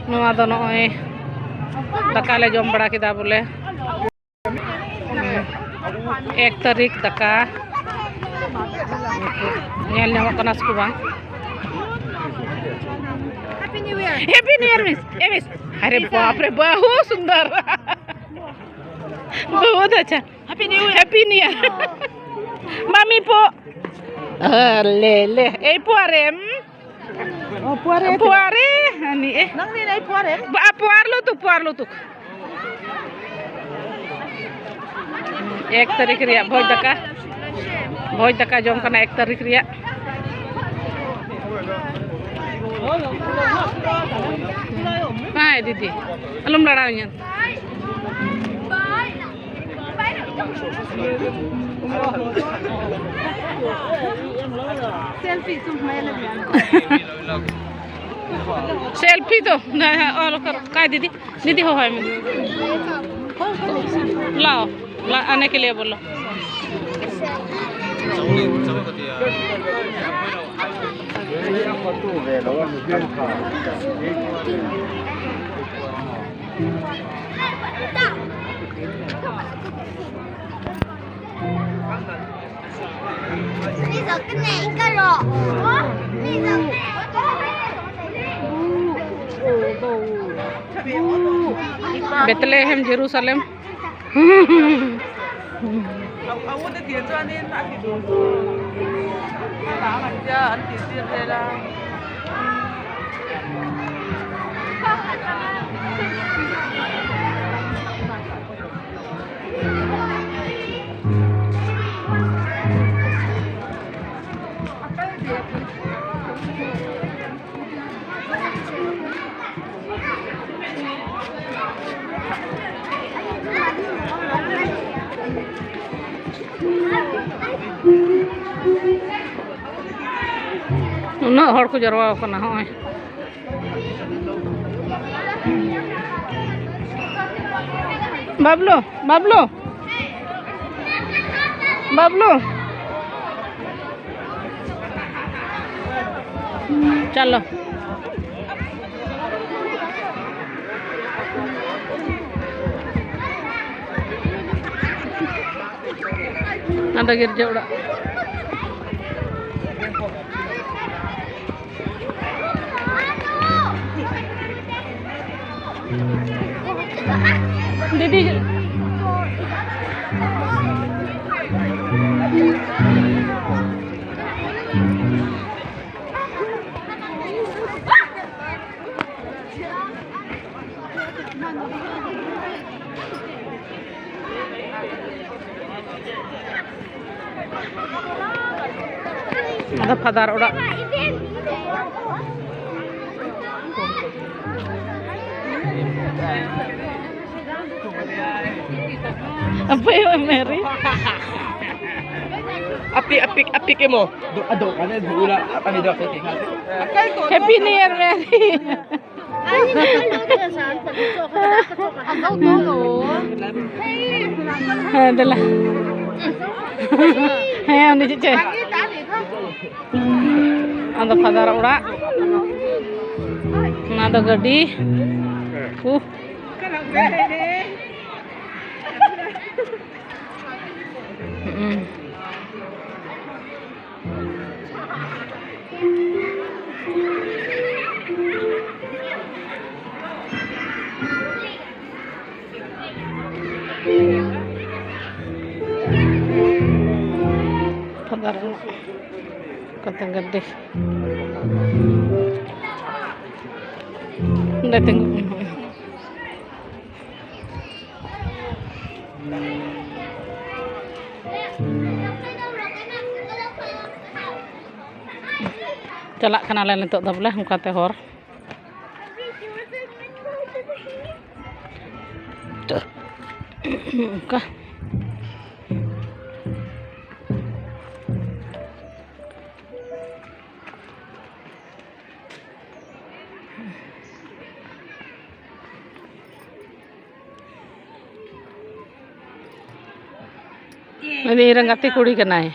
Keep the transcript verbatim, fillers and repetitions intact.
ᱱᱚᱣᱟ ᱫᱚ ᱱᱚᱜᱼᱚᱭ ᱫᱟᱠᱟ ᱞᱮ ᱡᱚᱢ ᱵᱟᱲᱟ ᱠᱮᱫᱟ ᱵᱚᱞᱮ᱾ ᱮᱠ ᱛᱟᱹᱨᱤᱠᱷ ᱫᱟᱠᱟ ᱧᱮᱞ ᱧᱟᱢᱚᱜ ᱠᱟᱱᱟ ᱥᱮ ᱵᱟᱝ? Happy New Year, miss. ᱮ ᱢᱤᱥ, ᱟᱨᱮ ᱵᱟᱯ ᱨᱮ, ᱵᱟᱹᱦᱩ ᱥᱩᱱᱫᱚᱨ᱾ ᱵᱟᱹᱦᱩ ᱫᱚ ᱟᱪᱪᱷᱟ᱾ Happy New Year. Happy New Year. ᱢᱟᱢᱤ ᱯᱚ᱾ ᱞᱮ ᱞᱮ, ᱮᱭ ᱯᱚ ᱟᱨᱮ᱾ ᱯᱚᱨᱮ ᱯᱚᱨᱮ ᱦᱟᱹᱱᱤ ᱮ᱾ ᱱᱟᱝ ᱱᱤ ᱱᱟᱭ ᱯᱚᱨᱮ᱾ ᱵᱟ, ᱯᱚᱨ ᱞᱩ ᱛᱩᱠ, ᱯᱚᱨ ᱞᱩ ᱛᱩᱠ᱾ ᱮᱠ ᱛᱟᱹᱨᱤᱠᱷ ᱨᱮᱭᱟᱜ ᱵᱷᱚᱡᱽ ᱫᱟᱠᱟ, ᱵᱷᱚᱡᱽ ᱫᱟᱠᱟ ᱡᱚᱢ ᱠᱟᱱᱟ ᱮᱠ ᱛᱟᱹᱨᱤᱠᱷ ᱨᱮᱭᱟᱜ᱾ ᱦᱮᱸ ᱫᱤᱫᱤ, ᱟᱞᱚᱢ ᱞᱟᱲᱟᱣᱤᱧᱟ᱾ सेल्फी तो नहीं है। और कर, काय दीदी? दीदी हो है मैं। लाओ, ला, आने के लिए बोलो। Betlehem, Jerusalem. ᱩᱱᱟᱹᱜ ᱦᱚᱲ ᱠᱚ ᱡᱟᱨᱣᱟ ᱟᱠᱟᱱᱟ᱾ ᱦᱚᱸᱜᱼᱚᱭ ᱵᱟᱵᱞᱩ, ᱵᱟᱵᱞᱩ, ᱵᱟᱵᱞᱩ᱾ ᱪᱚᱞᱚ᱾ ᱱᱚᱰᱮ ᱜᱤᱨᱡᱟᱹ ᱚᱲᱟᱜ᱾ ᱫᱤᱫᱤ᱾ ᱟᱫᱚ ᱯᱷᱟᱫᱟᱨ ᱚᱲᱟᱜ᱾ ᱟᱯᱮ ᱦᱚᱸ Marie. Apik, apik, apik emo. Do, ado, ane dula, apa ni do? Happy New Year, merry. ᱦᱮᱸ, ᱫᱮᱞᱟ᱾ ᱦᱮᱸ, ᱩᱱᱤ ᱪᱮᱫ ᱪᱚᱭ? ᱟᱫᱚ ᱯᱷᱟᱫᱟᱨ ᱚᱲᱟᱜ᱾ ᱚᱱᱟ ᱫᱚ ᱜᱟᱹᱰᱤ᱾ ᱩᱦ᱾ ᱦᱩᱸ᱾ ᱯᱷᱟᱫᱟᱨ ᱚᱲᱟᱜ ᱠᱟᱛᱮ ᱜᱟᱹᱰᱤ ᱚᱸᱰᱮ ᱛᱤᱸᱜᱩ᱾ ᱪᱟᱞᱟᱜ ᱠᱟᱱᱟᱞᱮ ᱱᱤᱛᱚᱜ ᱫᱚ ᱵᱚᱞᱮ ᱚᱱᱠᱟᱛᱮ ᱦᱚᱨ᱾ ᱚᱱᱠᱟ᱾ ᱩᱱᱤ ᱤᱧ ᱨᱮᱱ ᱜᱟᱛᱮ ᱠᱩᱲᱤ ᱠᱟᱱᱟᱭ᱾